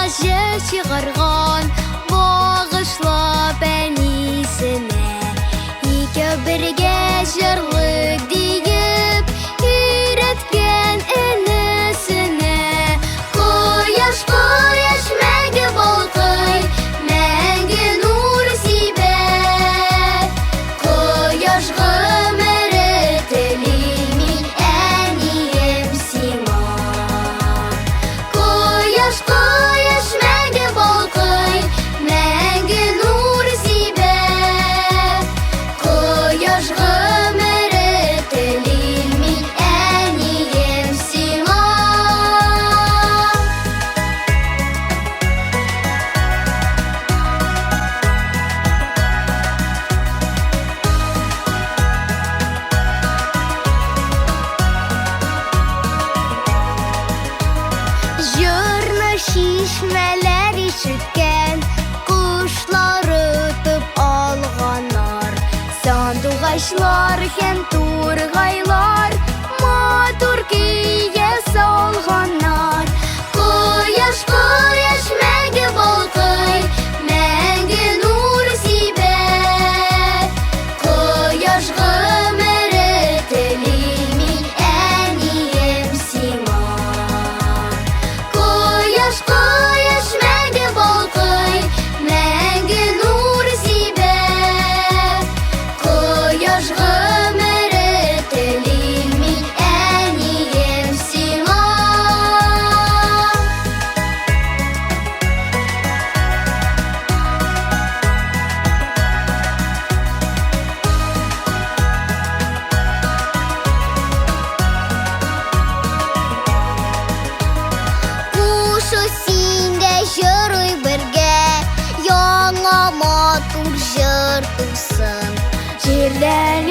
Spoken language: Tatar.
җыр чыгарган, багышлап әнисенә. Икәү бергә җырлыйк диеп, өйрәткән энесенә. Кояш, кояш мәңге балкый, мәңге нур сибә. Кояш гомере телим мин, әнием, сиңа. Кояш, кояш мәңге балкый, мәңге нур сибә. Кояш гомере телим мин, әнием, сиңа. Җырны чишмәләр ишеткән, кошлар отып алганнар. Сандугачлар һәм тургайлар матур көйгә салганнар. Кояш, кояш мәңге балкый, мәңге нур сибә. Кояш гомере телим мин, әнием, сиңа. Кояш, кояш мәңге балкый, мәңге нур сибә. Кояш гомере телим мин, әнием, сиңа. Кушу син дә җырлый бергә, яңа матур җыр тусын. Җирдән